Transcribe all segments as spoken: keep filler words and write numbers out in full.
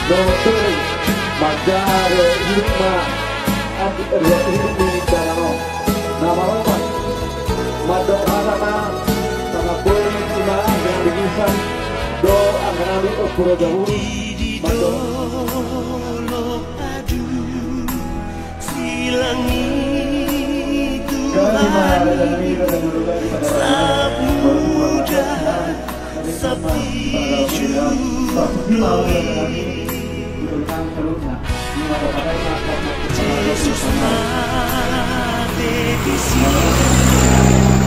Dohot manjaha do hidup ma, hidup ni dalan on. Na maropat mandok hata ma, sangap boi ima dengan digisan do angka nami ompung raja ulu mandok. Silang ni Tuhan i, sap muda, sap dijujur do i. Jesus mate disi,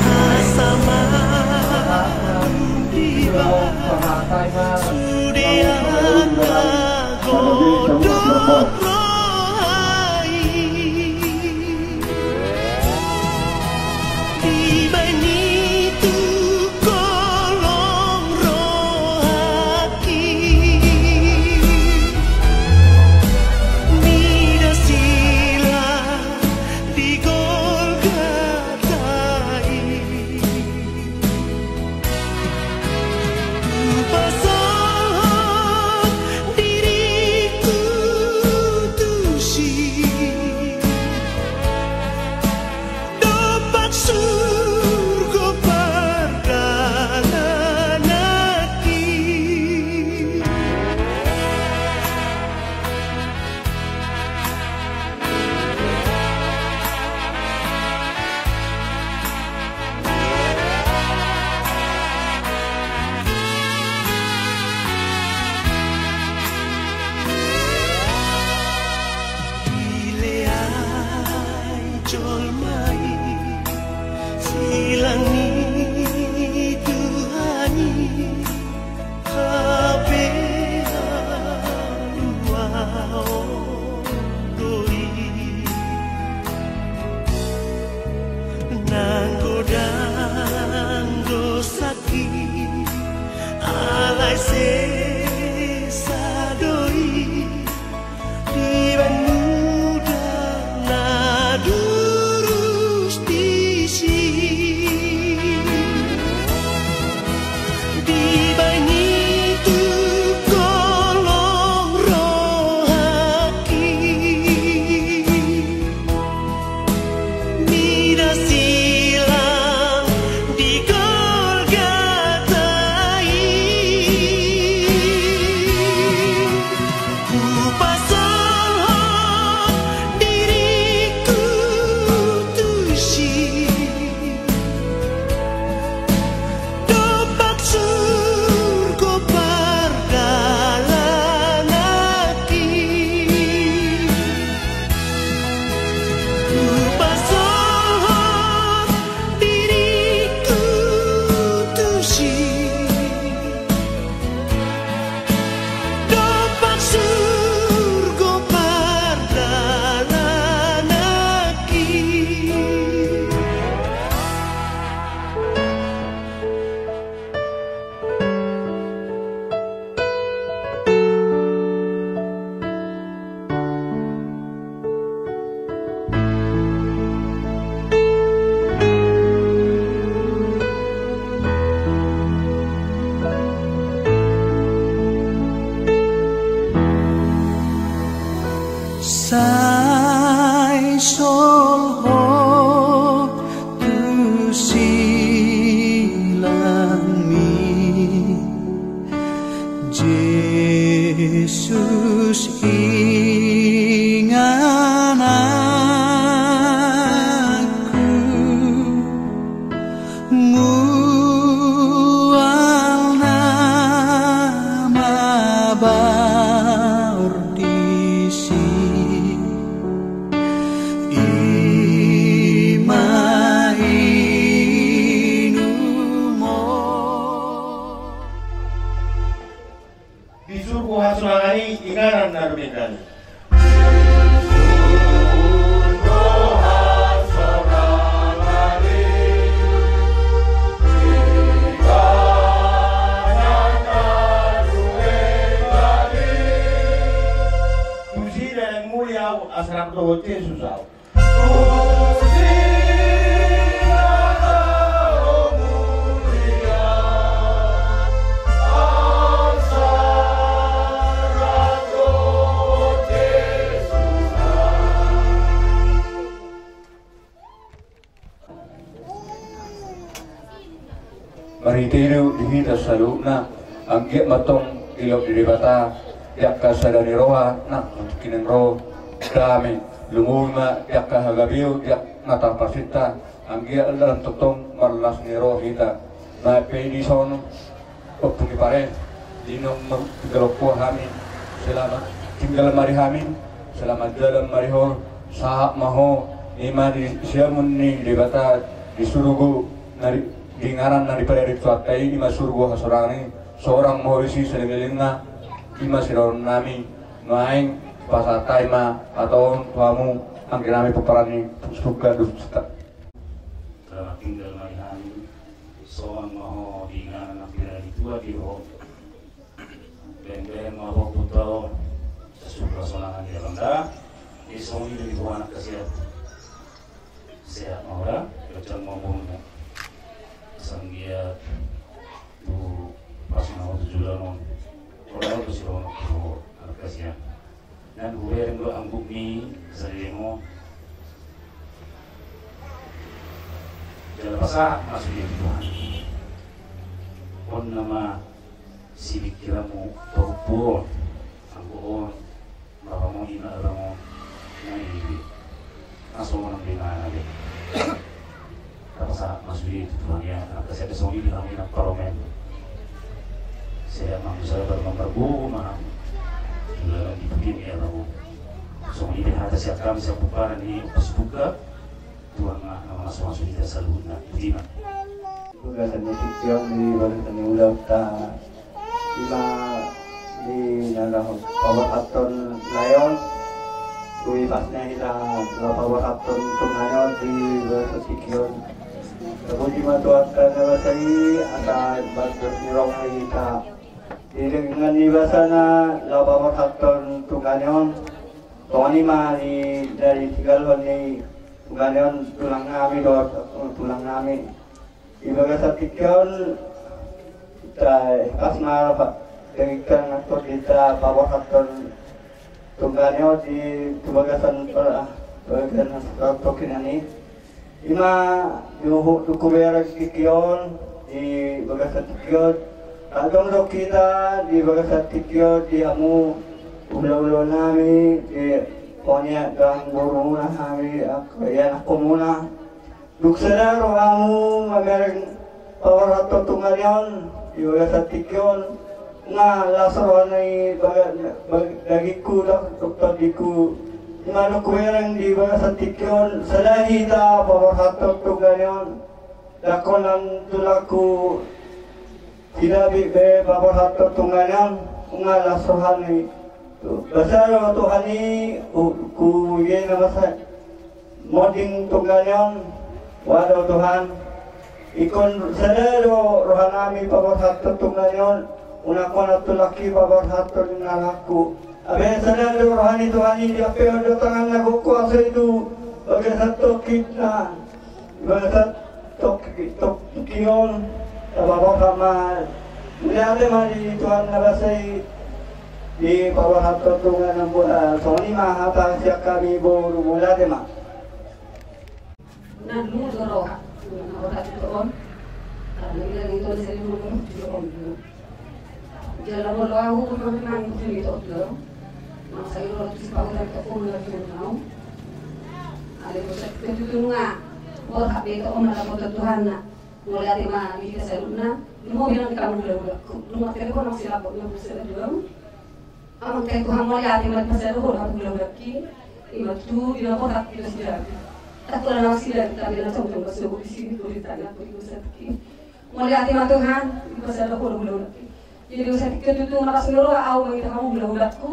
asa madung dibahen sude angka godang roha i. Dibahen i tu kolong rohangki, mida silang di Golgota i. Hupasahat diringku tusi, dompak surgo pardalananki. Dileai jolma i silang ni Tuhan i, hape haluaon do i. Nang godang dosangki, alai sesa do i. Dibahen muda na durus disi, dibahen i tu kolong rohangki. Mida silang di Golgota i, hupasahat diringku tusi. Dompak surgo pardalananki. Hupasahat diringku tusi. Dompak surgo pardalananki. Sai sol ho tu silangmi, Jesus ingananku, mual na mabaor disi. I ma inumon. Di surgo hasunangan i inganan na dumenggan i. Tusi dalan mulia au asa rap dohot Jesus au. Marhite i do di hita saluhutna, anggiat ma tong dilehon ni Debata di angka sada ni roha nang tingki na ro dame, lumobi ma di angka hagabeon di angka na tarpasinta, anggiat ndang tongtong marlas ni roha hita. Bahen pe i dison, Ompu ni pare, di naung tinggal ho hami, selamat tinggal ma di hami, selamat jalan ma di ho, sahat ma ho, i ma di siamun ni Debata di surgo, na di, di inganan na dipadari Tuhanta i, i ma surgo hasorangan i, sorang ma ho disi salelenglelengna, i ma sidohonon nami, nuaeng pasahat hami ma hata on tu hamu, anggi nami pomparan ni Puspuka Dusita. Selamat tinggal ma di hami, sorang ma ho di inganan na pira di tua di ho. Beng-beng ma ho puta ho, sasuka sonangan di abang da. Di songon i do di ho anak kasiat. Sehat ma ho da, gancang ma umurmu. Sanggiat tu pas na ho tu joloan on. Olo tu si ho anak kasiat. Nunga hubereng do anggukmi salelengon. Jala pasahat ma sude tu Tuhan. On nama sipingkiranmu pahompu on. Anggo on, bapam on, inang on, na i be. Na so manang be na be. Tapasahat ma sude tu Tuhan i, angka sian songon i di hami na parromaen. Sehat ma hamu, sabar ma hamu, margogo ma hamu. Jala dipuji ma hamu. Songon i do hata sian hami sian pomparan ni Puspuka. Tuhan ma na mamasu-masu hita saluhutna. Puji ma. Di bagasan ni tingki on, di bagasan ni ulaonta. Ima di na laho paborhathon lae on, tu ipasna hita laho paborhathon tunggane on di bagasan tingki on. Tapuji ma Tuhanta na basa i, asa bagas ni roha hita. Di denggan ni basana laho paborhathon tunggane on. Songon i ma di, di tinggalhon ni tunggane on tulang nami dohot tulang nami. Di bagasan tingki on, hita, pas ma, Pak, denggan nangkin hita paborhathon tunggane on di tu bagasan, bagasan partokian i. Ima di hubereng tingki on, di bagasan tingki on. Adong do hita di bagasan tingki on, di hamu hulahula nami, di poniak dan guru nami, angka ianakhonmuna. Dung sada rohamu mamereng paborhathon tunggane on di bagasan tingki on, nunga las roha ni baga-, bag-, dagingku dohot tondingku. Ima dung hubereng di bagasan tingki on, sada hita paborhathon tunggane on. Dang holan tulangku, tidak be paborhathon tunggane on, nunga las rohana i. Basa do Tuhan i, hu-, hubege na basa. Monding tunggane on, ua do Tuhan. Ingkon sada do rohanami paborhathon tunggane on, unang holan tulangki paborhathon anakku. Hape sada do roha ni Tuhan i, diampehon do tangan na gokhon, asa i tu bagasan tongkin na, bagasan tongki, tongki on. Tapaborhat ma. Mauliate ma di Tuhan na basa i, di paborhathon tunggane on. Songon i ma hata sian hami boru, mauliate ma. Na luhut do roha, na roha tu on. Karena dia itu saya mau luhut tu on. Jala molo ahu memang di tu on. Masa itu roha tu si pahu dan toko mula tu on. Ale bosan ketutu nunga. Borhat be tu on, ala bosan Tuhan na. Mauliate ma di hita saluhutna. Lumobi nang di hamu hulahulangku. Nunga telepon nang si lapor na bosan tu on. Amang, tai Tuhan, mauliate ma di pasada ho do hamu hulahulangki. Ima tutu di na borhat hita sidari. Tatola na sidari, tapi na tongtong basogo di sini, kuritana, kuri kusatki. Mauliate ma Tuhan, di pasada ho do hulahulangki. Jadi usatki tutu na las ni roha ahu mangido hamu hulahulangku.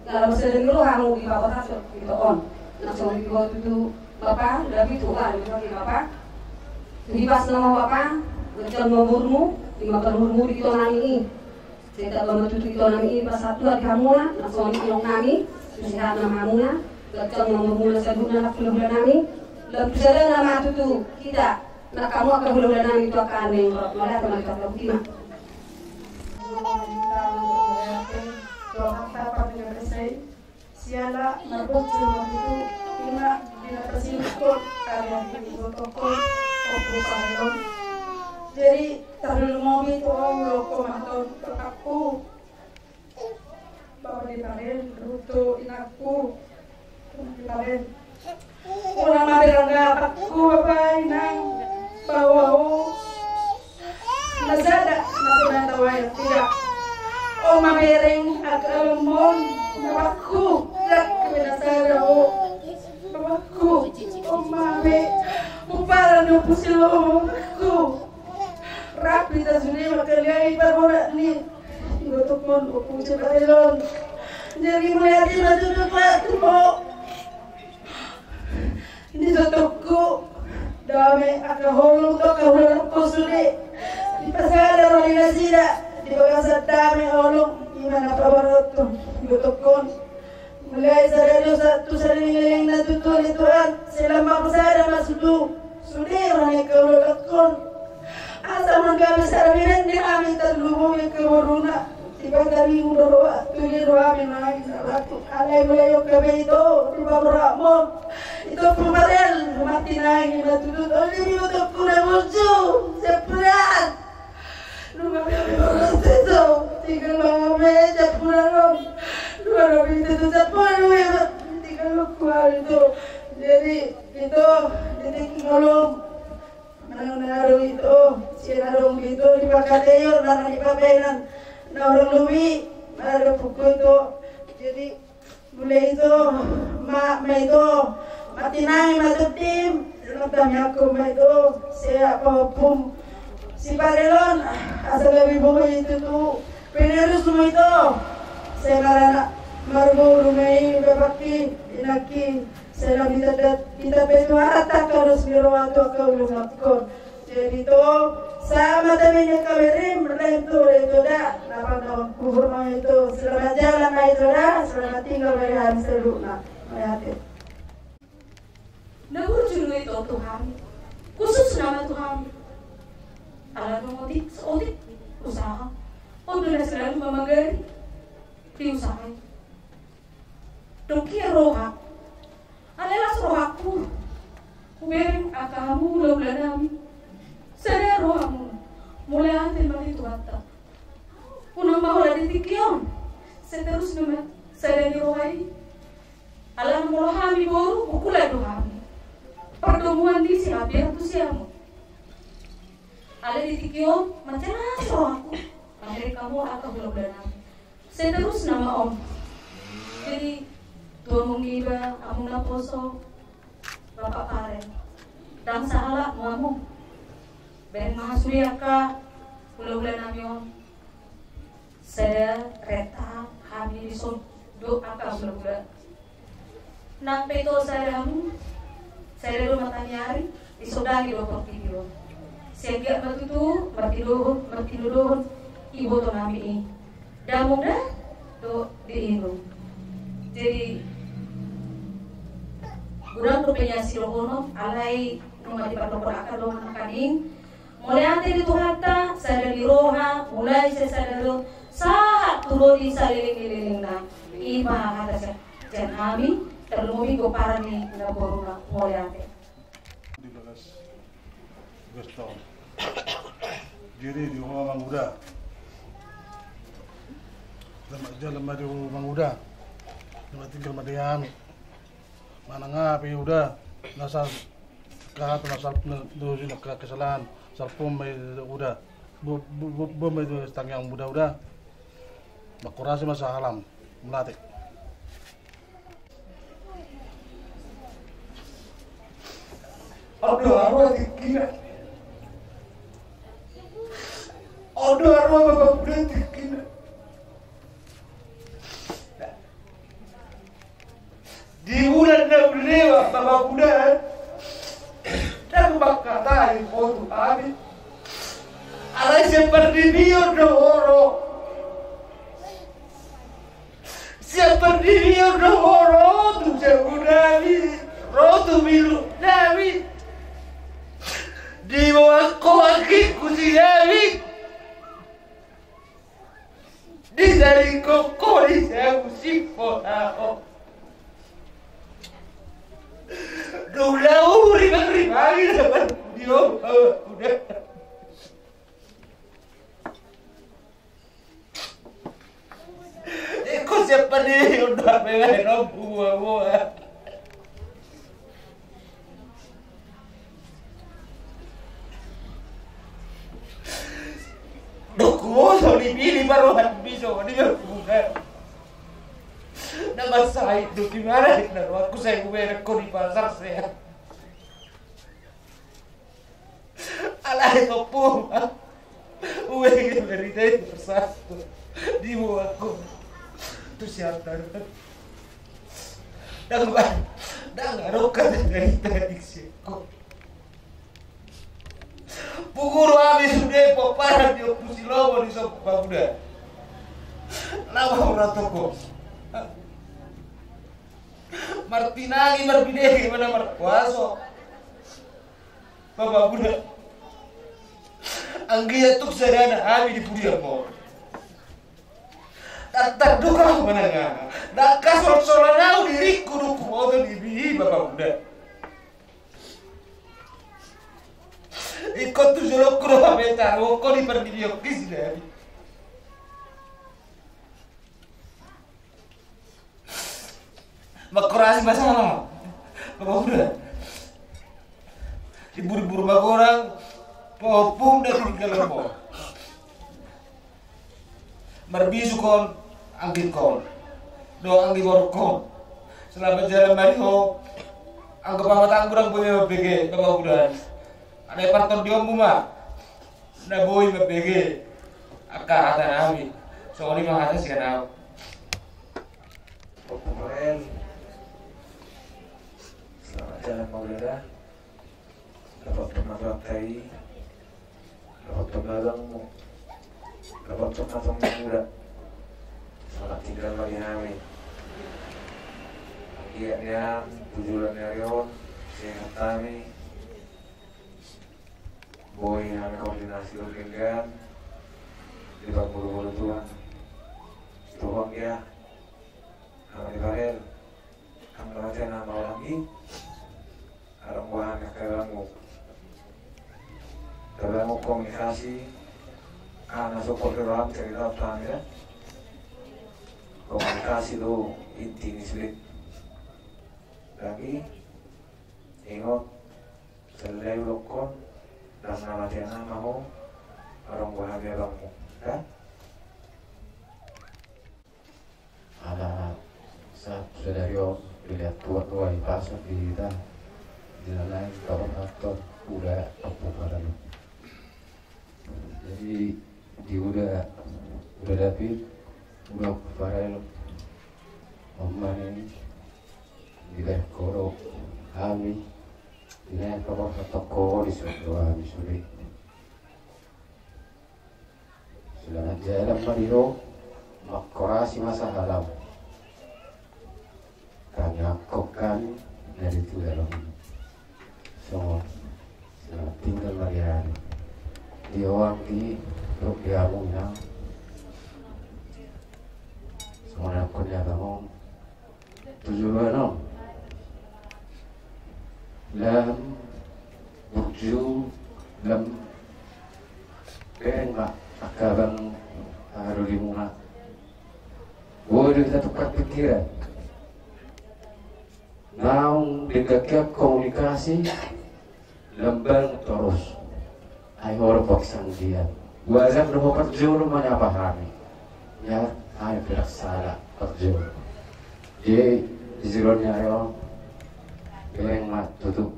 Na las sada ni roha ahu di paborhat hita on. Na songon i ho tutu Bapa, David, Tuhan, di Bapa. Di pas nama Bapa, gancang ma umurmu, ima parumurmuri ito nami i. Sai tamba ma tutu ito nami i, pasahat Tuhan di hamuna, na songon i inong nami, tu sehat nama hamuna, gancang ma umurmuna saluhutna anak hulahula nami, lam tu sada nama tutu hita, na hamu angka hulahula nami tu angka anu yang rot, mauliate ma di Tuhanta, boti ma. Siala marboncu ma tutu, ima di na pasiluk on, ada di botokon, opo pangalon. Jadi, tarlumobi tu ho, ulaonku ma hata on tu bapakku. Bapa ni Paren, dohot tu inangku. Bapa ni Paren. Unang ma bereng bapakku, bapa, inang. Bahwa ho na sada, na sada tawaya, tidak. Ho ma bereng angka alam on, bapakku. Tidak, kami na sada ho. Bapakku, ho ma be. Buparan ni ompu si lomo, bapakku. Rap hita sude mangaliat parborat ni ibotohon, ompu si Parelon. Jadi mauliate ma tutu tu ho. Di totopku, dame angka holong tu angka hulahulangku sude. Dipasada roha ni nasida di bagasan dame holong, i ma na pabotohon ibotohon. Mulai sada dosa tu sada leleng na tutu ni Tuhan, selama sada ma sude, sude roha ni angka hulahulangkon. Asa manggabe sada bereng di hami, tarlumobi angka boruna. Dipatabi muna roha, tudia rohami manangis na batu. Alai mulai on gabe ito, di pamoraon. Ito pumarel, mati nangis na tutu, tolu di mioto kuna musu, sepulan. Nunga be, be, be, be, tinggal ma be, japuran on. Nunga be, itu, itu, japuran, be, be, tinggal ma be, itu. Jadi, ito, di tingki ngolum. Manang na adong ito, sian adong ito, di pangkataion, manang di pambahenan. Na hurang lobi, manang na pukul ito. Jadi, mulai ito, ma, ma ito, mati nai ma tondim, nang tamiangkon ma ito, sai pahompum si Parelon, asa gabe boi ito tu penerusmu ito, sai maranak marboru ma i bapakki, inangki, sai na bita, bita pe tu hata kados ni roha tu angka hulahulangkon. Jadi ito, sama tadi ni kawerim, lain tu, lain tu da, lapan tahun kubur ma ito, selamat jalan ma ito da, selamat tinggal ma di hami saluhutna. Mauliate. Na burju do ito tu hami, khusus nama tu hami. Ala do otik, otik, usaha. On do na selalu mamagari di usaha i. Dongkia roha. Alai las rohangku. Hubereng angka hamu hulahula nami. Sada roha muna. Mauliate ma di Tuhanta. Unang ma holan di tingki on. Seterusna ma sada ni roha i. Alana molo hami boru, bukulan do hami. Pertemuan ni si Habiar tu si Amon. Alai di tingki on, mansai las rohangku. Mamereng hamu angka hulahula nami. Seterusna ma on. Jadi, tu among niba, among naposo, Bapak Paren. Ndang sahalakmu among. Bereng ma hamu sude angka hulahula nami on. Sada renta hami dison dohot angka hulahula. Nang pe ito sada hamu, sada do mata ni ari, disondangi do portibi on. Sai anggiat ma tutu, martinodohon, martinodohon iboto nami i. Damang da, dohot diinum. Jadi, godang dope nian sidohonon, alai nunga dipardohon angka dongan nangkaning, mauliate di Tuhanta, sada ni roha, mulai sian sada do, sahat tu ro di saleleng ni lelengna. I ma hata sian, sian hami, tarlumobi pomparan ni namboruna, mauliate. Di bagas, bagas tong. Jadi di ho manguda. Selamat jalan ma di ho manguda. Selamat tinggal ma di hami. Manang aha pe uda, na sal-, kaha tu na sal-, na, na, na ke-, kesalahan, salpu ma uda. Bo-, bo-, bo-, bo ma itu tangiang uda, uda. Bakorasi ma sahalam, mauliate. Odo arwah tingkina. Odo arwah bapak uda tingkina. Di bulan na lewat, bapak uda, ndang mangkatai ho tu hami. Alai sian pardibion do ho ro. Sian pardibion do ho ro tu jabu nami, ro tu milu nami. Diboan ho anggingku si David. Di dari koko di sabu si pola ho. Dung lauri bang ribangi dapat di ho, uda. Siapa ni udah belain om buah-buah. Dok kumoto ni bini baru han biso ni berguna. Nama sai dok di mana ni na aku sai uber ko di pasar saya. Alai topu. Uwe berita itu satu. Di buahku. Tu siapa? Dang ba. Dang aroka dari tadi siku. Puguru ami sude pomparan di ompu si lomo di sopa uda. Lama ora toko. Martinangi marbinege mana markuaso. Bapak budak. Anggiat tuk sadana hami di pudian mo. Tatap duka mananga. Daka sol-solan au diriku duku moto di bihi bapak budak. Ikon tu jolokku do pameta rokok di perdidiok di sidari. Makorasi masalah. Bapak uda. Diburu-buru magorang. Popum dan tinggal lomo. Marbisukon, anggingkon. Do anggi borukon. Selamat jalan mari ho. Anggo pamatang kurang punya mabege, bapak uda. Ada parton di ombu ma. Na boi mabege. Angka hata nami. Songon i ma hata sian au. Opo keren. Selamat jalan mauliada. Dapat pernah rantai. Dapat pernah gangmu. Dapat pernah teman muda. Selamat tinggal bagi hami. Anggiat nian tujuan ni ari on. Sehat hami. Boi hami koordinasi do denggan. Di pangulu-ulu tuan. Tuan ya. Hami di Farel. Hami na mate na maulang i. Adong buah hami angka ganggu. Terganggu komunikasi. Karena support ke dalam cerita utama ya. Komunikasi tu inti ni sulit. Lagi ingot. Selalu dokkon dan namatian nama ho. Adong buah hami abangmu. Kan? Ala sahat sadari on, melihat tua-tua i pasan di hita, di na lain kabar hatton uda ompu Farel. Jadi di uda, uda David, uda ompu Farel, on ma ni di berkodo hami, di na kabar hatton ko di sodo hami sude. Selamat jalan ma di ho, mangkorasi ma sahalam. Kami angkok kami na di tudalam. Songon selamat tinggal ma di ari. Di ho anggi ruk di hamu inang. Songon angkon ni abang on. Tujuan on lam burju lam bereng ma angka abang, aha do di muna. Boi do hita tukar pikiran. Naung denggan hian komunikasi. Lambang torus. Ai ho do paksa dia. Wajar do ho parjolo manyapa hami. Ya, hami pe ndang sala parjolo. Jadi di jolo ni ari on bereng ma tutu.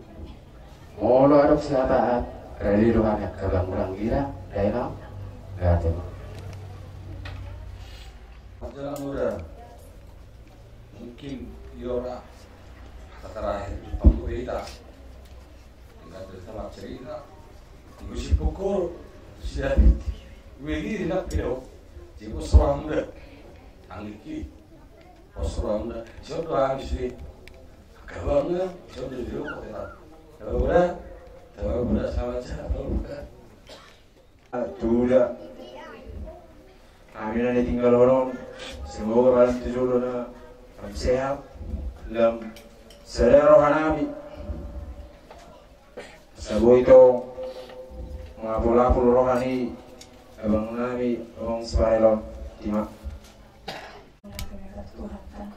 Molo adong sihataan, rade do hami angka abang urang gila, dainang. Gate ma. Parjolo uda. Mungkin iora kata terakhir di panggung kita. Tinggal dari sama cerita. Ibu si pukul si David. Wegi nak pido. Ibu seorang muda. Anggiki. Seorang muda. Siapa doang sih? Kawannya siapa di rumah kita. Kalau udah, kalau udah sama aja, kalau udah. Tuda. Hami na nitinggalhon on, semoga badan tu jolo na lam sehat, lam sada roha nami. Asa boi tong mangapul-apul roha ni abang nami, abang Ismail on. Tima. Tuhanta.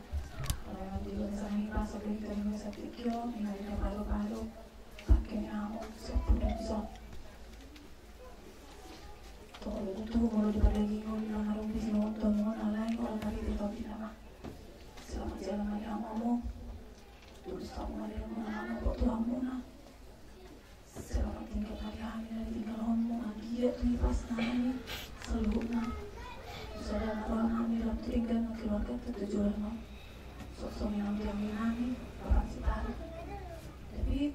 Alai mandi lo sangin pas aku di tengah satu kio, ini ada paru-paru. Pakai ni among, sepuluh jam. Tolu tutu molo di pardagingon, di na marumpi, si mongol tu among, alai molo tadi di topi nama. Selamat jalan ma di among. Tulus hamu ma di among, among, buat Tuhanmuna. Selamat tinggal ma di hami na tinggal homo, anggiat tu hipas nami saluhutna. Sada na roha nami dalam tinggal na keluarga tu tujuan ma. Sok songon i nang di hami nami, bapak sitari. Tapi,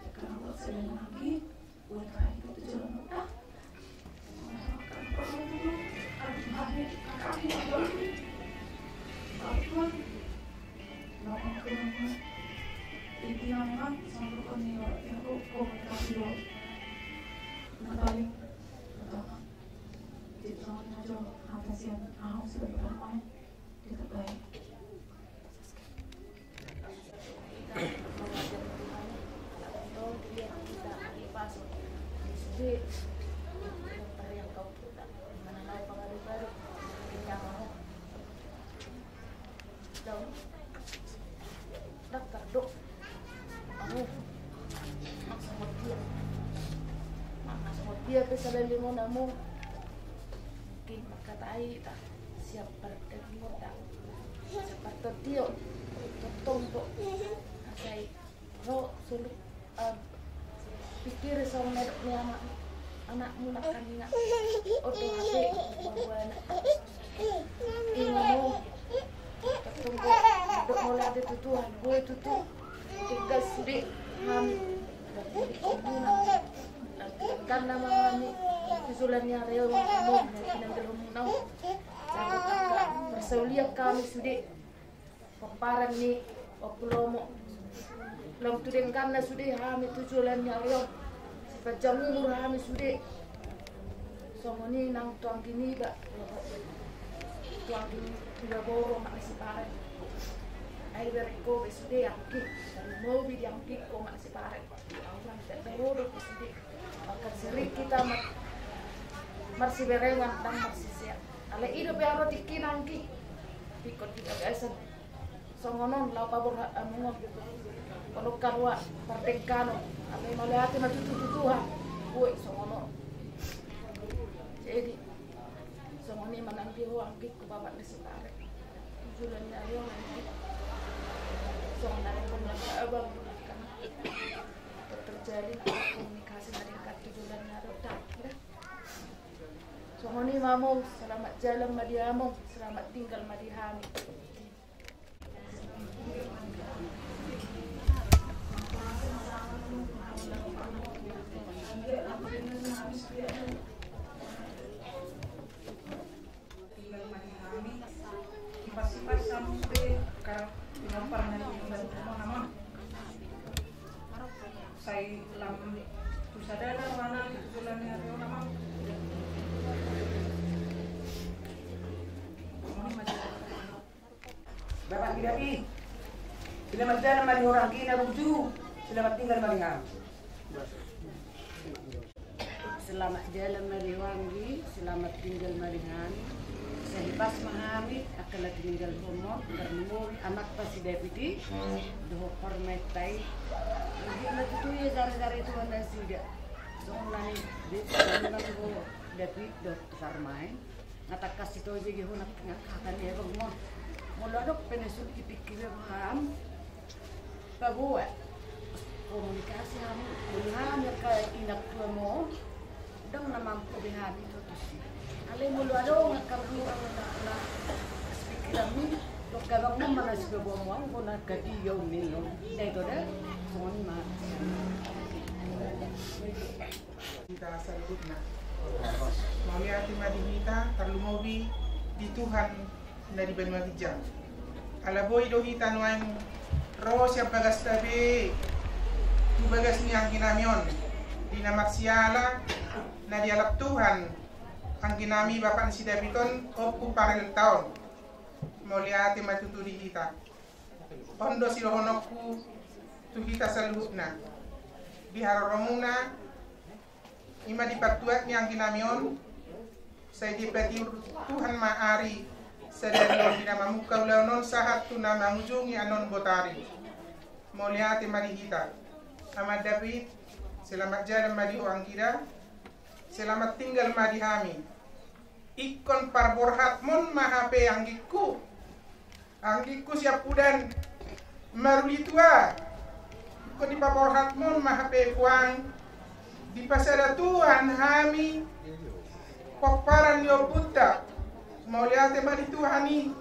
sekarang buat sedang lagi, buat hari itu tujuan ma. Intina memang sama rukun ni, Pak. Ya, aku komunikasi dulu. Nah, paling pertama, jadi sama aja, apa sih yang mau sebagai perempuan, kita baik. Daftar do. Anu, maksud dia. Maksud dia pe sada limo namu. Mungkin makatai ta siap bertemu ta. Siap bertemu. Totong do. Asai ro sulu. Pikir songon na didok ni anak, anakmu nangkaningan. Odo hape, bubuana. Ingo mo. Tunggu. Dok mauliate tu Tuhan. Bue tutu. Tinggal sude hami. Tinggal nama hami. Susulan ni areo mo. Pinanggil homo nau. Persaulian kami sude. Pomparan ni ompu Lomo. Lam tu dengganna sude hami tu joloan ni ari on. Sipanjang umur hami sude. Songon i nang tu anggi niba. Tu anggi niba boru anak ni si Pare. Ai bereng ho be sude anggi. Dari mobi di anggi ho anak ni si Pare. Awan tak dodo be sude. Bahkan sering kita mar-, marsiberengan dan marsisea. Alai i dope aro tingki nanggi. Pikon kita biasa. Songon on, laho paborhat among on. Olo kalua pardengkanon. Alai mauliate ma tutu tu Tuhan. Boi songon on. Jadi songon i ma nang di ho anggi tu bapak ni si Pare. Joloan ni ari on anggi. Songon na didok abang. Terjalin komunikasi na denggan tu joloan ni ari on. Songon i ma among, selamat jalan ma di among, selamat tinggal ma di hami. Tinggal ma di hami. Hipas-hipas hamu sude, karena pinompar na di tinggal rumah nama. Sai lam tu sadana mana di joloan ni ari on nama. Bapak tidak pi. Selamat jalan ma di ho anggi na burju. Selamat tinggal ma di hami. Selamat jalan ma di ho anggi, selamat tinggal ma di hami. Sai hipas ma hami, angka na tininggal homo, tarlumobi anakta si David i, dohot parumaenta i. Anggiat ma tutu ia jare-jare Tuhan nasida. Songon na nidok ni ho David dohot parumaen. Nga tangkas ito jegi ho nangkaningan. Molo adong pe na sude dipikiri roham. Paboa komunikasi hamu, molo hami angka inang tuamu, ndang na mampu be hami tutu si. Alai molo adong angka hurang na, na pikiranmi, dohot abangmu ma na sipaboa hamu, anggo na angka dia ninna. Ndang ito da, songon i ma. Hita saluhutna. Mauliate ma di hita, tarlumobi di Tuhan na di banua ginjang. Ala boi do hita nuaeng ro sian bagasta be tu bagas ni anggi nami on, di na marsiala na dialap Tuhan anggi nami bapak ni si David on, Ompu Parelta on. Mauliate ma tutu di hita. On do sidohononku tu hita saluhutna. Di haroromuna, i ma di partuat ni anggi nami on, sai dipatiur Tuhan ma ari Sadari on di na mamungka ulaon on sahat tu na mangujungi annon botari. Mauliate ma di hita. Ama David, selamat jalan ma di ho anggida. Selamat tinggal ma di hami. Ingkon parborhatmon ma hape anggingku. Anggingku siampudan maruli tua. Ingkon dipaborhatmon ma hape puang. Dipasada Tuhan hami pomparan ni ompunta. Mauliate ma di Tuhan i.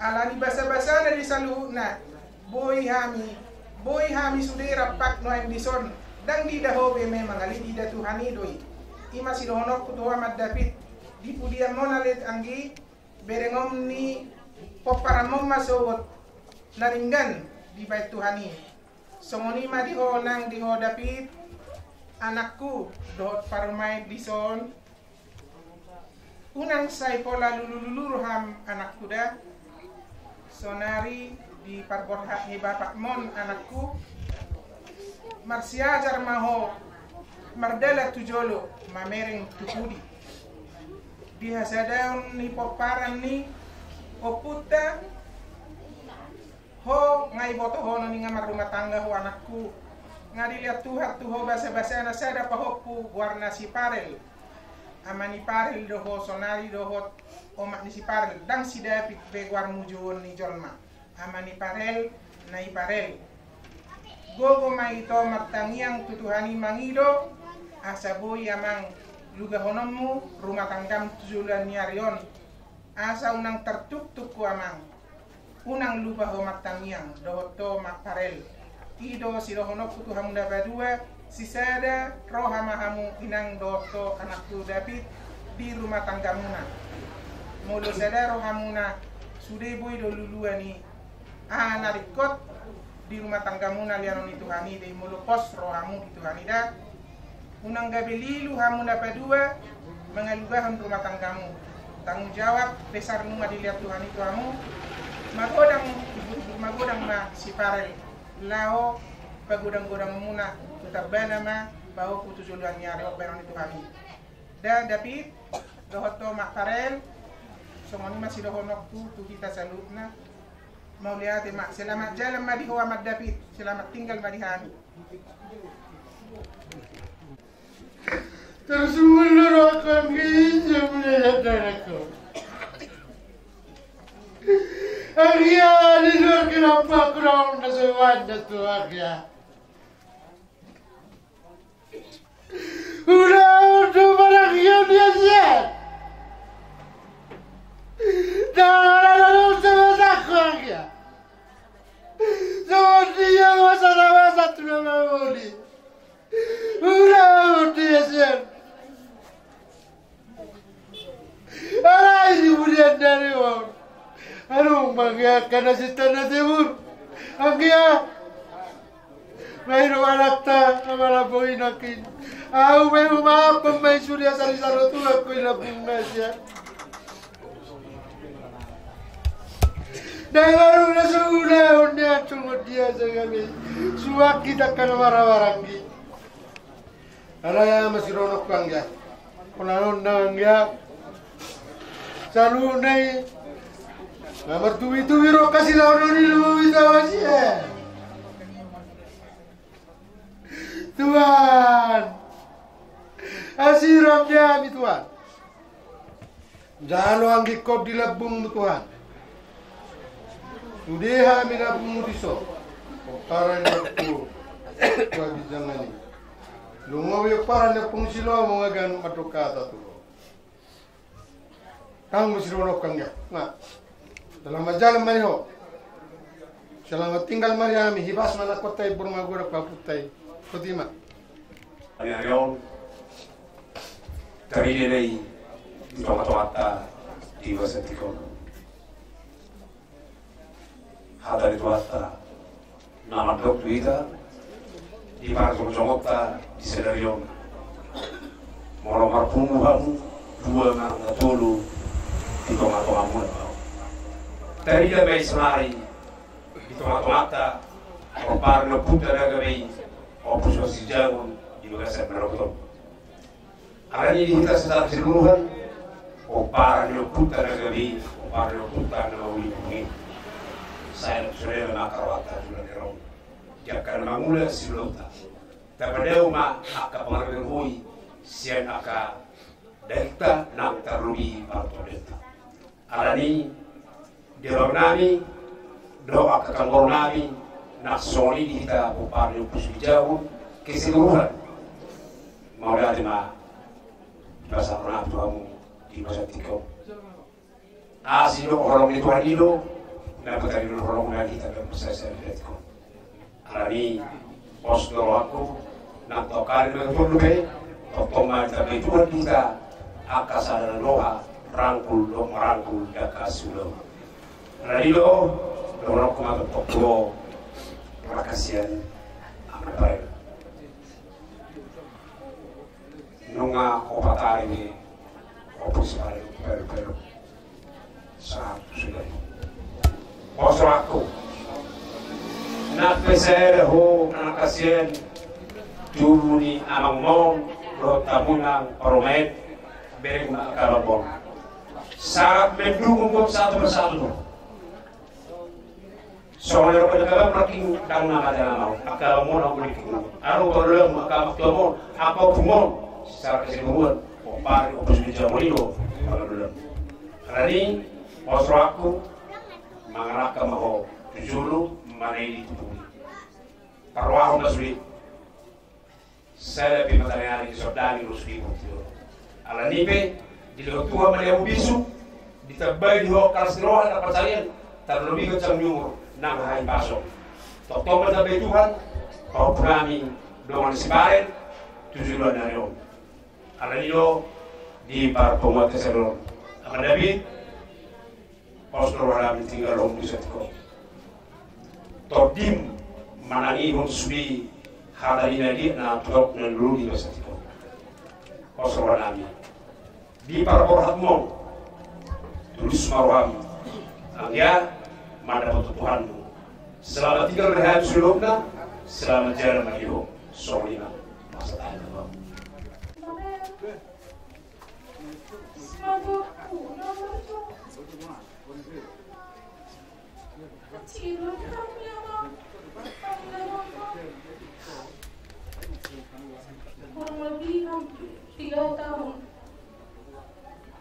Ala ni basabasana di saluhutna, boi hami, boi hami sude rampak nuaeng dison. Ndang diida ho be memang, alai diida Tuhan i do i. I ma sidohononku tu ho ama David. Di pudianmon ale anggi, berengon ni pomparanmon ma sogot na denggan dibaen Tuhan i. Songon i ma di ho nang di ho David, anakku, dohot parumaen dison. Unang sai pola lulululu roham anakku da. Sonari diparborhat ni bapakmon anakku. Marsiajar ma ho mardalan tu jolo mamereng tu pudi. Di hasadaon ni pomparan ni ompunta. Ho nga ibotohonon i nga marrumah tangga ho anakku. Nga dilehon Tuhan tu ho basabasana sada pahompu goarna si Parel. Ama ni Parel do ho sonari dohot omak ni si Parel, ndang si David be goarmu jouon ni jolma. Ama ni Parel, na i Parel. Gogo ma ito martangiang tu Tuhan i mangido, asa boi amang lugahononmu rumah tanggam tu joloan ni ari on. Asa unang tartuktuk ho amang. Unang lupa ho martangiang dohot ho Mak Parel. I do sidohononku tu hamu na padua, sisada roha ma hamu inang dohot ho anakku David di rumah tanggamuna. Molo sada rohamuna sude boi do luluan i. Aha na ringkot di rumah tanggamuna lehonon ni Tuhan i, dei molo pos rohamu di Tuhan i da. Unang gabe lilu hamu na padua mangalugahon rumah tanggamu. Tanggung jawab besar nunga dilehon Tuhan i tu hamu. Magodang, magodang ma si Parel laho pagodang-godangmuna tu tambana ma pahompu tu joloan ni ari on baenon ni Tuhan i. Da David dohot ho Mak Parel. Songon i ma sidohononku tu hita saluhutna. Mauliate ma, selamat jalan ma di ho Ama David, selamat tinggal ma di hami. Terus mulu rohakku anggi, jam ni datang aku. Anggi, di luar kenapa aku dong, dah sewan, dah tuak ya. Udah, udah, barang ia biasa. Dah, dah, dah, dah, dah, dah, dah, dah, dah. Sama dia, masa, masa, tu nama Moli. Udah, udah, biasa. Alai di bulan dari wong. Aduh, bangga karena si tanah timur. Anggia. Mai do anakta, amala boi nakin. Au mai uma apa mai suria sari saro tua koi labung nasia. Dai baru na sudah onde acung dia segami. Suak kita kana marah-marah anggi. Alai ama sidohononku anggia. Pola on na anggia. Saluhutna i. Na martubi-tubi roha sidohonon ni lumobi tawa si e. Tuhan. Asi roham di hami Tuhan. Jalo anggingkon di lambungmu Tuhan. Sude hami lambungmu dison. Pomparan ni ompu tu habijangan i. Lumobi pomparan ni ompu ni Silomo nga ganup mandok hata tu ho. Tanggung sidohononku anggia. Nga. Selamat jalan ma di ho. Selamat tinggal ma di hami. Hibas ma na kota i boru magodang paputa i. Kotima. Ari on. Tarida na i di tonga-tonganta di bagasan tingki on. Hata ni Tuhanta na mandok tu hita di parjongjongonta di sadari on. Molo marpungu hamu dua ma na tolu di tonga-tongamuna. Tarida ma i sonari di tonga-tonganta pomparan ni ompunta na gabe i Ompu Simanjuntak di bagasan na ro on. Alani di hita secara keseluruhan, Pomparan ni ompunta na gabe i, pomparan ni ompunta na mauliuliu i. Sai na tu sadari on ma angka rohanta tu na nirong. Di angka na mangula siulaonta. Tapadao ma angka pangarahutna i sian angka dainta nang tarlumobi partondenta. Alani i, di abang nami dohot angka kanggoru nami, nang songon i di hita pomparan ni Ompu Sibinjabun keseluruhan. Mauliate ma pasahat tu hamu di bagasan tingki on. Asi do holong ni Tuhan i do, na butari do holong na di hita bagasan tingki on. Alani i, pos do rohangku, nang tongka ni na tolu pe, tongtong ma ditambai Tuhan di hita angka sada na loha, rangkul dohot marangkul di angka siulaon. Alani i do, dohononku ma tongtong tu ho, marhasian, amen. Nunga opat ari ni opus pare peru-peru. Satu sudah. Pos rohangku. Nang pe sada ho na hasian tubu ni amangmon dohot hamu nang parumaen, bereng ma angka amangmon. Sangat mendukung gok satu persatu. Songon na ro pada kabar marking dang na mata na mau angka amangmon, angka amangmon, angka amangtuamon, angka ompumon. Secara keseluruhan pomparan ni Ompu Sibinjabun i do pangalualan. Alani i, pos rohangku, mangalangka ma ho tu jolo, manaili tubu i. Parrohahon ma sude. Sada pe mata ni ari di sondani ro sude i. Alani i pe, dilehon Tuhan ma di hamu bisuk, ditambai di ho angka las ni roha, angka parsaoran, tarlumobi ganjang ni umur nang hahipason. Tongtong ma ditambai Tuhan pahompu nami dongan siparen tu joloan ni ari on. Alani i do, di parpunguanta sadari on, Amang David, pos do roha nami tinggalhon muse tu ho. Tondim manangihon sude hata ni na liat na torop na lolo di bagasan tingki on. Pos roha nami. Di parborhatmon, tulus ma roham, anggia mandapothon Tuhanmu. Selamat tinggal ma di hami saluhutna, selamat jalan ma di ho. Songon i ma. Masa tahan ma. Kurang lebih hampir tiga tahun.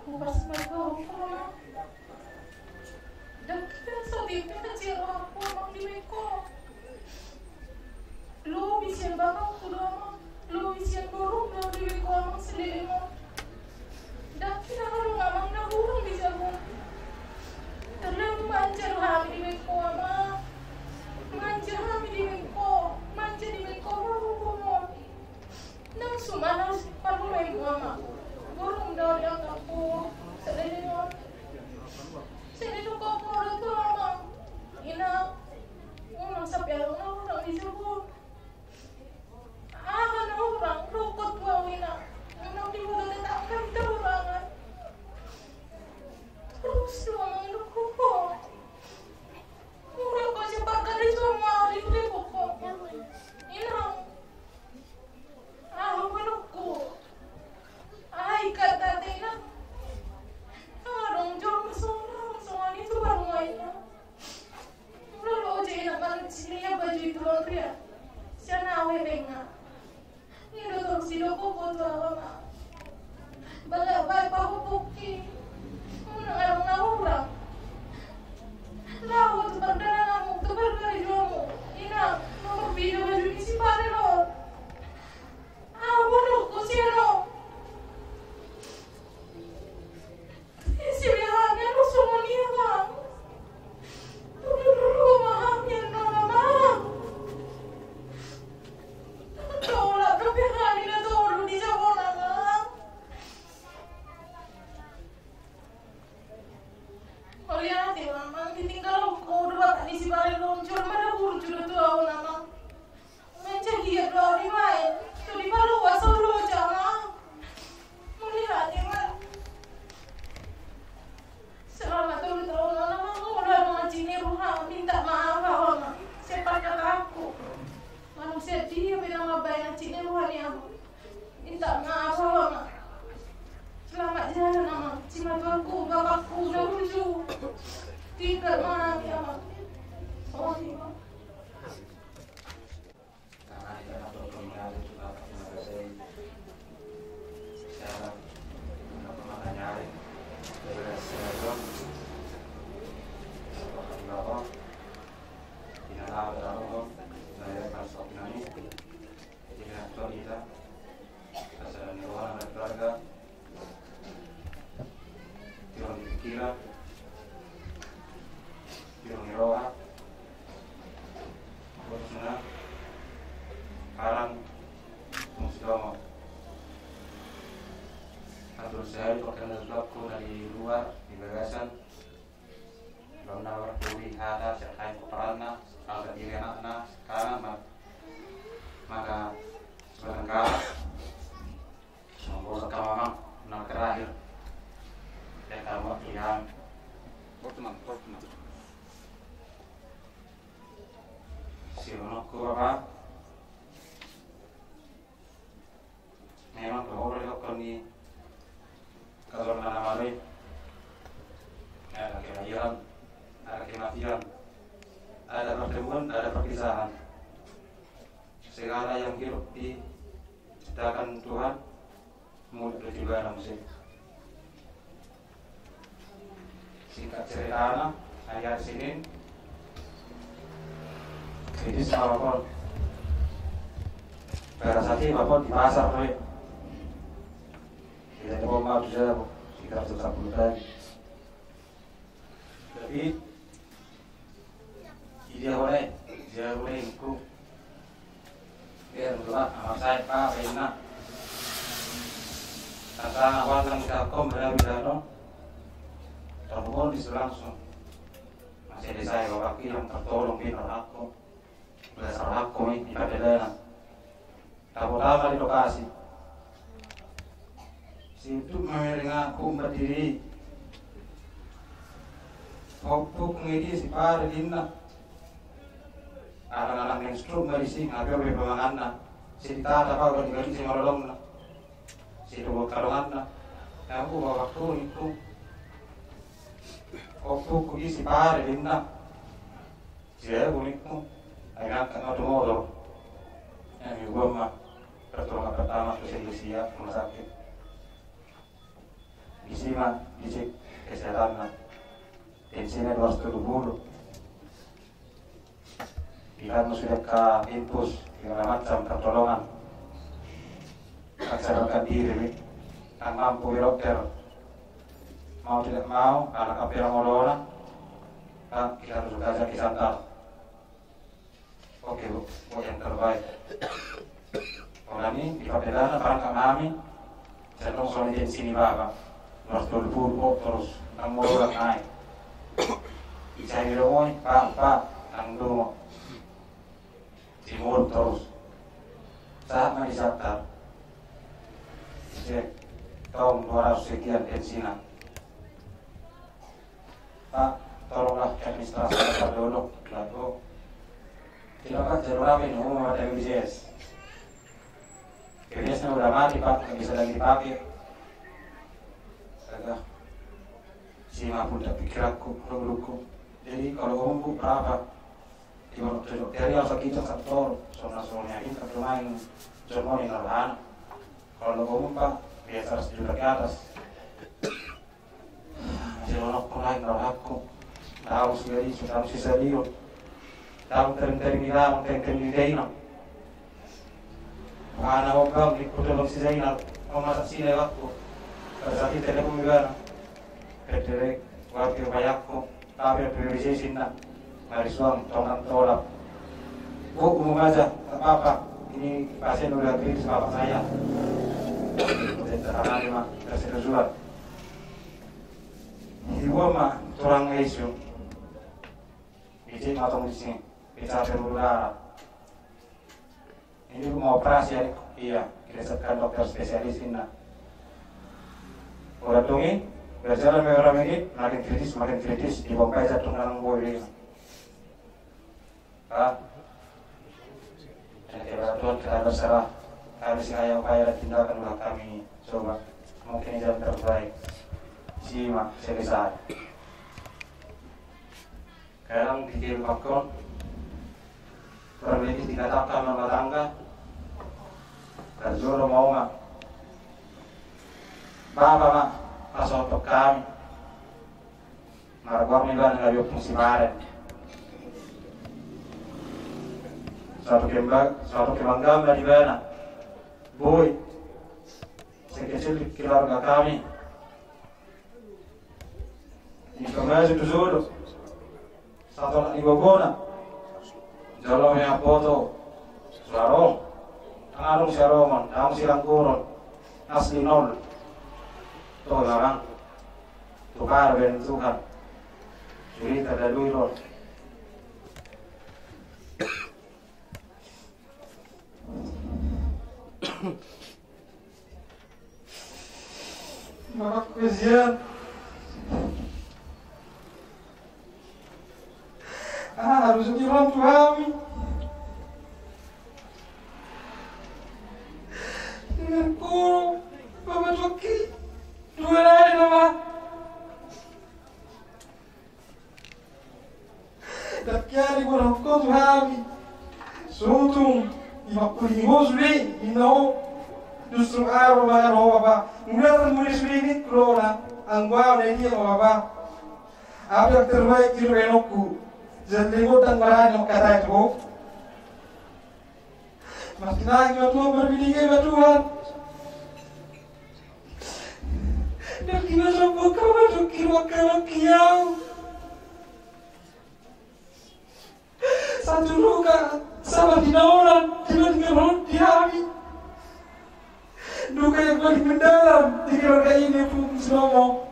Aku pas magorong. Dang hea so tipe na jero aku amang di beko. Lobi sian bapakku do amang, lobi sian borungku do amang saleleng on. Dang hea adong amang na hurang di jabu. Terlalu manja do hami di beko amang. Manja hami di beko, manja di beko borungku do. Nang suman harus parhulai mu amang. Borungku do dianggapku saleleng on. Saleleng on do tu amang. Inang. Unang sampe adong na hurang di jabu. Aha na hurang, rokot tu au inang. Unang diboto tetangga hita hurangan. Torus do amang rokot. Mura ko sian parkara i so ma au di rokot. Inang. Aha manukku. Ai kata tena. Adong jolma songon i tu parmuaina. Mula lo je na manuk silia baju itu laundryan. Sian au hepengna. Nidok torus didok ho tu au amang. Bala bae pahompuki. Unang adong na hurang. Laho tu pardalananmu, tu parkarejoanmu. Inang, nomor pida baju ni sipare lo. Aha manukku sian au. Isi be hami adong songon i amang. Tudur rumah hami annon amang. Tolak dope hami na tolu di jabu on amang. Tiro ni pikiran, tiro ni roha, khususna haran mung sidomo. Atur sehari pakai na di luar, di bagasan. Lalu na marpudi hata sian haen pomparanna, angka diri anakna, sekarang ma-, maka sebatang kara. Semoga kama mang na terakhir. Ya, kamu Tuhan. Porteman, porteman. Si Ronokku, Bapak. Memang pengurus lokal ni kalau nama lain. Ada kelahiran, ada kematian, ada pertemuan, ada perpisahan. Segala yang hidup diciptakan Tuhan, mulut dan juga manusia. Singkat ceritana, hari-hari Senin, jadi sama pon. Pada saat ini bapak di pasar, Pak. Kita ada bom madu saya, Bu. Sekitar jam sepuluh tadi. Tapi dia boleh, dia boleh ikut. Dia berdoa, amal saya, Pak, enak. Tentang awal yang kita kom, berada di dalam. Terhubung di langsung. Masih ada saya, Bapak, yang tertolong, pintar aku. Dasar hakku i, di pardalanan. Tabo tama di lokasi. Situ mamereng aku umpat diri. Hopuk ngedi si pare dinna. Anak-anak main struk ma disi, ngape be pamanganna. Si ditata pau di balik si malolongna. Si tubuh kalonganna. Aku bawa waktu itu. Hopuk ngedi si pare dinna. Sia unikmu, ai angkat ma tu motor. Yang ibu ma pertolongan pertama tu Indonesia rumah sakit. Disi ma dicek kesehatanna. Tensinya dua ratus tujuh puluh. Biar sudah ka infus, segala macam pertolongan. Sadarkan diri, nang mampu di dokter. Mau tidak mau, anak api yang olona, kan kita harus belajar di santar. Oke, Bu, buat yang terbaik. Orang ini di pardalanan, barang kami, saya dong soal di sini, Bapak. Harus dulu, Bu, terus, nang mau orang naik. Saya di rumah, Pak, Pak, nang dulu. Timur terus. Saat ma di Jakarta. Cek. Tahun dua ratus sekian tensinya. Pak, tolonglah administrasi Jakarta dulu. Lalu. Tidak, Pak, jalur apa ini? Oh, ada B P J S. B P J S-nya udah mati, Pak, nggak bisa lagi dipakai. Astaga. Si mampu tak pikiranku, dulu. Jadi kalau umumku berapa? Di mana tujuh? Dari yang sakit yang satu, soalnya soalnya ini satu main, soalnya ini lahan. Kalau umum, Pak, biasa seratus juta ke atas. Masih lonok pun naik rohaku. Tahu sih, sudah si Sadio. Tahu tering-tering di dalam, tering-tering di dalam. Mana mau bang, di kutu bang si Zainal. Mau masak sini waktu. Pada saat itu telepon di mana? Petere, wakil bayakku. Tapi ada prioritas sinna. Mari suang, tongan tolap. Bu, umum aja, tak apa-apa. Ini pasien udah kritis bapak saya. Udah tertangani, Mak. Kasih kesuat. Ibu ma, turang isu. Isi matong isi. Bisa pembuluh darah. Ini mau operasi ya? Iya, kita siapkan dokter spesialis ini. Udah tunggu, berjalan beberapa menit, makin kritis, makin kritis, dipompa aja tuh nang boy ini. Pak, ini kepada Tuhan kita berserah. Kami sih kayak upaya dan tindakan udah kami coba. Mungkin ini jalan terbaik. Sima, selesai. Kadang di kehidupankon, terlebih di katakka marmatangga, parjolo ma oma. Bapa ma pasohothon hami. Margoar ma ibana gabe ompung siparen. Suatu kemba-, suatu kebanggaan ma di ibana. Boi, sekecil di keluarga kami. Di pamasu tu jolo. Satu anak di gogona. Jolo ma ia poto. Suaro. Anu suaro mon, anu silang gurun. Asli nol. Tuh, Bang. Tukar ben Tuhan. Cerita dari dulu. Maka kesian. Ah, harus di ruang tu hami. Dengan kuru, Bapak Joki, dua lain nama. Tapi ari gua rokok tu hami. Sutung, lima puluh lima sudah, minau. Justru aro ma aro bapa. Mula muli sudah ni corona, anggo au na dia bapa. Apa yang terbaik di renokku. Jadi gua tang berani mau kata itu. Martinangi ma Tuhan, marbiningi ma Tuhan. Daki na sombong hau ma Joki, mangkalaki au. Satu luka sama di naonan, dibandingkan hon di hami. Duka yang paling mendalam di keluarga ini, Ompung Sulomo.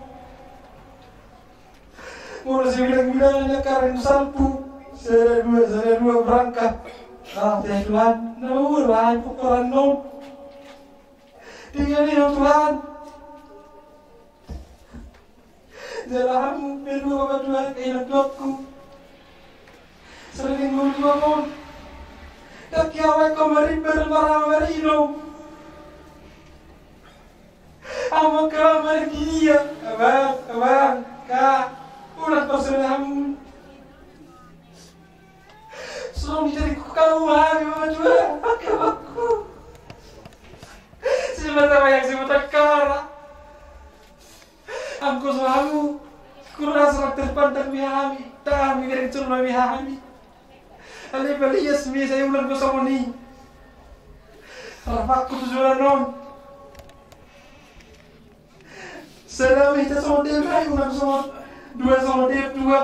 Molo sibilang-bilangan ia karing salpu, sada dua, sada dua berangkat. Ah, ya Tuhan, na ua roha i pokoran non. Tinggal ni Tuhan. Jala hamu, na dua bapa Tuhan, kainan tuanku. Sering ngolu dua mon. Daki awai kau marimbar marama marino. Ama ka mari dia, abang, abang, ka, ulang pasalamon. Songon i jadi ku kau hami, Bapak Tua, pakai bakku. Simata wayang, simata kara. Anggo so hamu, kurasa terpandang mi hami, tahan mi bereng curma mi hami. Ale balias mi sai ulang do songon i. Rapakku tu joloan on. Sada ma hita songon dia, ulang songon dua, songon dia dua.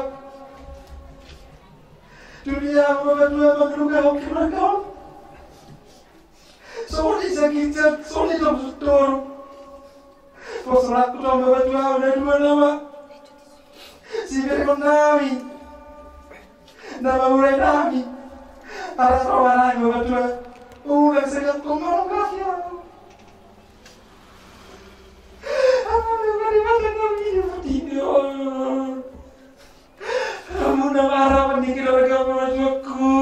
Dunia mangkaluka hoki mangkaluka. Songon i saginjang, songon i tong sutoru. Pos rakku tong Bapak Tua, udah dua nama. Siberengkon nami. Nama mulai nami. Aras roha nami Bapak Tua. Ulang segat kau ngomong kaki aku. Apa yang dari mata nami ini bertidur? Hamu nama harapan di keluarga Bapak Tuaku.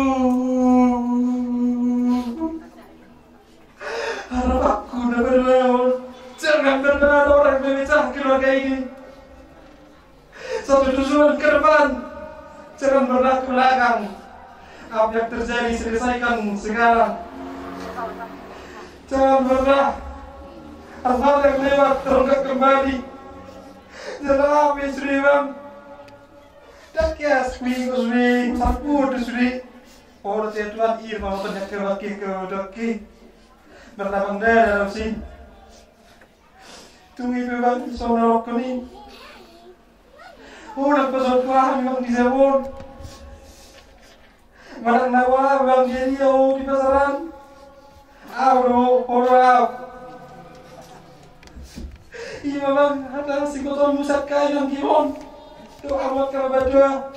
Harapanku na berlawan, jangan pernah ada orang memecah keluarga ini. Satu tujuan ke depan, jangan pernah ke belakang. Apa yang terjadi, selesaikan sekarang. Jangan pernah hal-hal yang lewat terungkap kembali. Jala apa yang sudah, Bang? Dakias, kuingkus, kuingkus, sarpur, sudah. Olo, sia Tuhan, ir, mama, tanya ke baki, ke doki. Bertapang dada, Rosi. Tung i pe, Bang, songon na rohkon i. Unang pasohot hami, Bang, di jabon. Manang na ua, Bang, jadi au di pasaran. Au do, podo au. Ima, Bang, hata singkotonmu sangkai, Bang, gimon. Tu amat kama batua.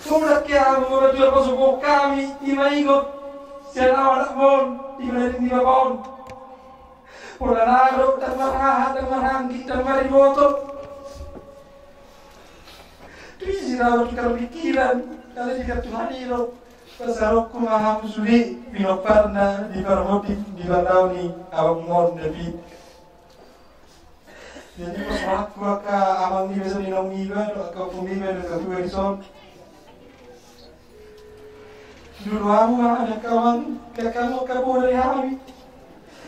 Unang ke amu batua pasohot hami, ima ingot. Sian au anakmon, ima ding di bapakon. Pola na ro, tang marhaha, tang marhanggi, tang mariboto. Tu isi rawa tukar pikiran, kala di Tuhan i ro. Pasarohon ma hamu sude pinomparna di parmonding di pardaon ni abangmon David. Jadi pasarohonku angka amang niba, songon inong niba, dohot angka ompung niba, dohot angka tua dison. Juru hamu ma anak kawan, kakak mo kabore hami.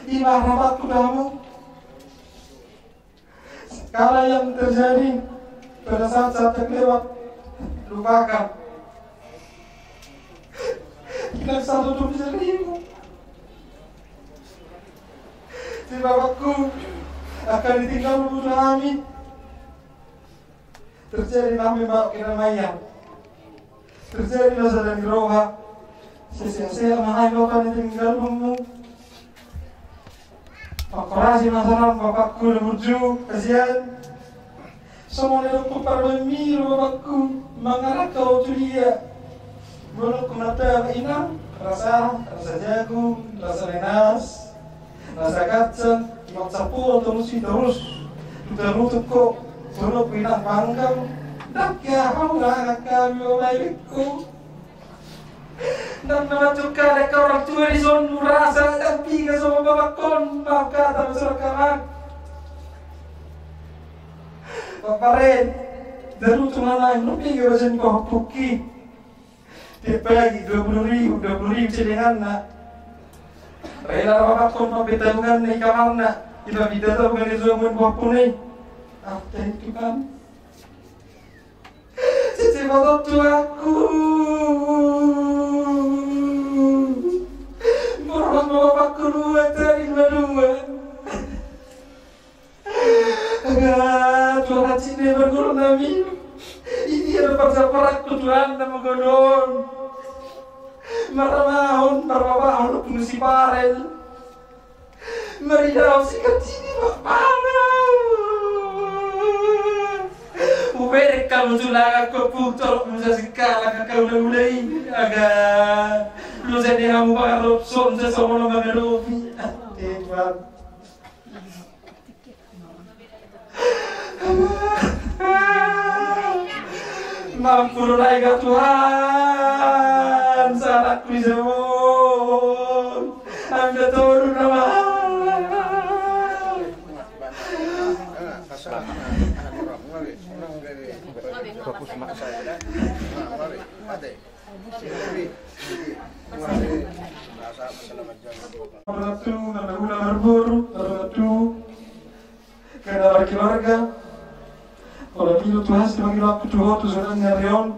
Ima harapanku tu hamu. Segala yang terjadi pada saat-saat yang lewat, lupakan. Bilang satu tu bisa ribu. Di bapakku akan ditinggal butuh kami. Terjadi nami mau kena maya. Terjadi dosa dan roha. Sesia-sea mahai lo kan tinggal bumu. Pakorasi masalah bapakku na burju kasian. Semua ni dokku parbaen miru bapakku mangarak kau tu dia. Bolok ku mata inang rasa rasa jagung rasa nenas. Rasa kacang, iwak sapu, terus terus. Terus ko, terus pinang panggang. Dak ya, hau na kami o mai bikku. Dak na macuk ka dak orang tua di son rasa dan tiga sama babakon, mau kata besar kawan. Paparen, daru tu mana yang lebih gak bisa ni kau puki. Tiap pagi dua puluh ribu, dua puluh ribu celenganna. Rela rapatkon pampe tabungan na i kamarna. Ipapinda tabungan i suamuan buah pune. Ah, teh itu kan. Sisi motor tuaku. Borhat ma bapakku dua tadi dua-dua. Aga, Tuhan hacine berguru nami. Ini ada persaparakku Tuhan nama godon. Maramahon, marmabahon, pungusi parel. Maridao si kacini bapana. Uberek kamu sulaga ko putor musa sikala kaka ula-ula ini. Aga, lu jadi hamu pangarop son sesono mangaropi. Ate Tuhan. Mampurunai ga Tuhan, salahku i semua. Ambil turun nama. Fokus mak. Marnatu, marnahula, marboru, marnatu, kena markeluarga. Olo pilu Tuhan si mangilu aku tu ho tu sudan ni ari on.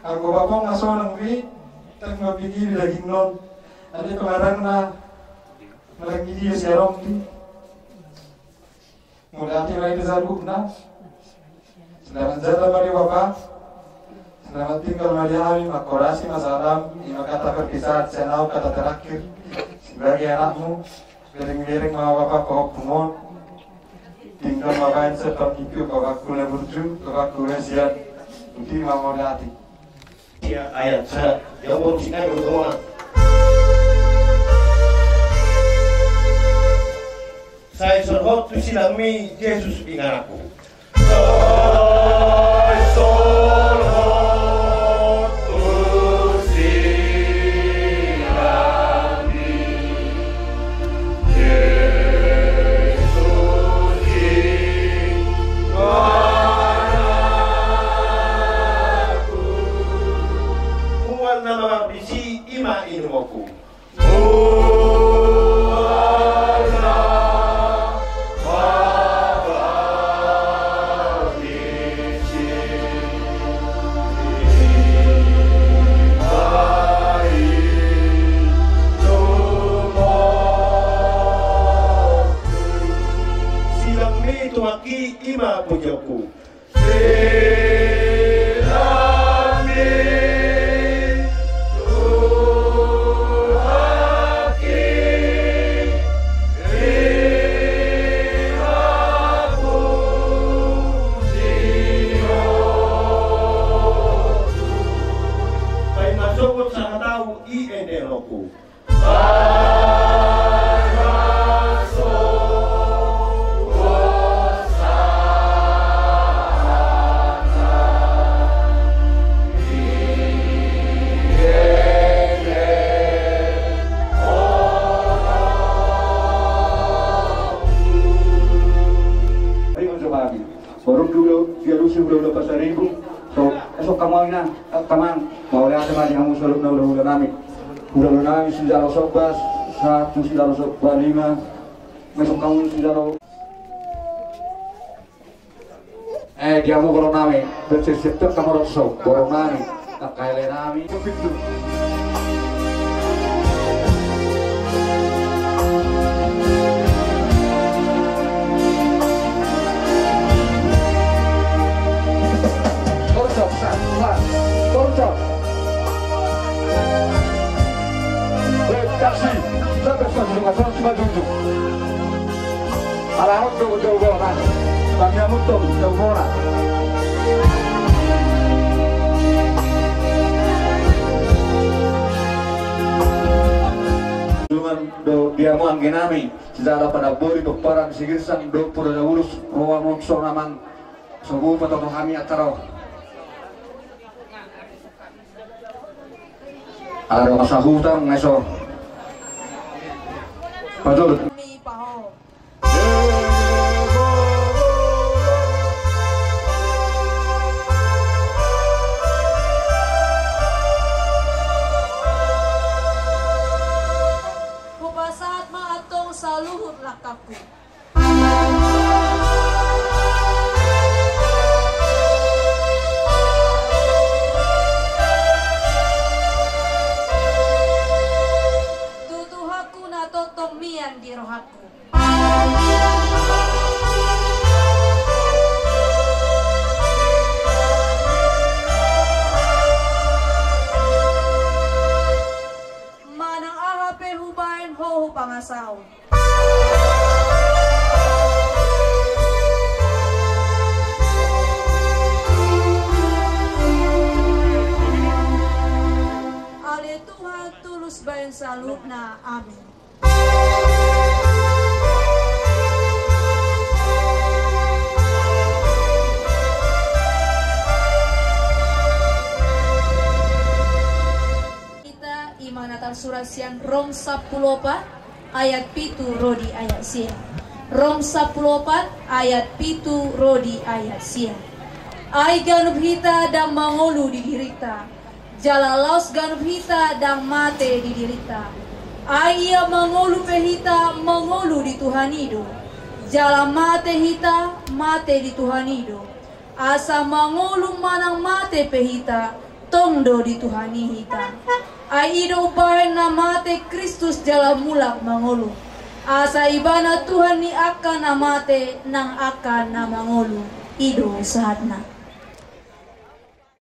Anggo bapong asonang be, tak mapingiri daging non. Ada pengarang na, marang dia si arong di. Mauliate ma di saluhutna. Selamat jalan ma di bapa. Selamat tinggal ma di hami, mangkorasi ma salam, ima kata perpisahan sian au, kata terakhir. Sebagai anakmu, bereng-bereng ma bapa pahompu mon. Tinggal ma baen sebab ipi bapakku na burju, bapakku na sian. Uti ma mauliate. Ia ayat sa, ia umur singkat berdoa. Sai solhot tu silangmi Jesus ingananku. Sai solhot tu silangmi. Mual na mangabisi ima inumonku. Silangmi tu aki ima pujokku. Silangmi tu aki ima pujokku. Paima sogot sahatau i endehononku. Ayo, coba lagi. Baru dulu, dia lusi udah-udah pasar ibu. So, esok kamu ini, eh, teman, mau lihat sama dia, kamu selalu udah-udah nami. Hulahula nami sijalo somba satu, sijalo somba lima. Mesok kamu sijalo. Eh, dia mau kalau nami bersisip tu kamar so, kalau nami tak kayak nami. Begitu. Korcok, sat, sat, korcok. Weh, taksi, sampai stasiun Sungkasono cuma tunjuk. Ala hot do jauh bola. Kami amuk do jauh bola. Cuman do dia mau angge nami. Sijala Panambori, Pomparan, Sigirsang, dohot Poda Jabulus, roha mongso namang. Sobu patoto hami antaro. Ala dongan sahuta nga so. Pajolut. Hupasahat ma antong saluhut langkangku. Tu Tuhanku na tongtong mian di rohangku. Manang aha pe hubaen, ho hupangasahon. Ale Tuhan, tulus baen saluhutna. Amin. Hita, i ma na tarsurat sian Rom sampulu opat ayat pitu ro di ayat sia. Rom sampulu opat ayat pitu ro di ayat sia. Ai ganup hita ndang mangolu di dirinta, jala laos ganup hita ndang mate di dirinta. Ai ia mangolu pe hita, mangolu di Tuhan i do. Jala mate hita, mate di Tuhan i do. Asa mangolu manang mate pe hita, tong do di Tuhan i hita. Ai i do umbahen na mate Kristus jala mulak mangolu. Asa ibana Tuhan ni angka na mate nang angka na mangolu. I do sahatna.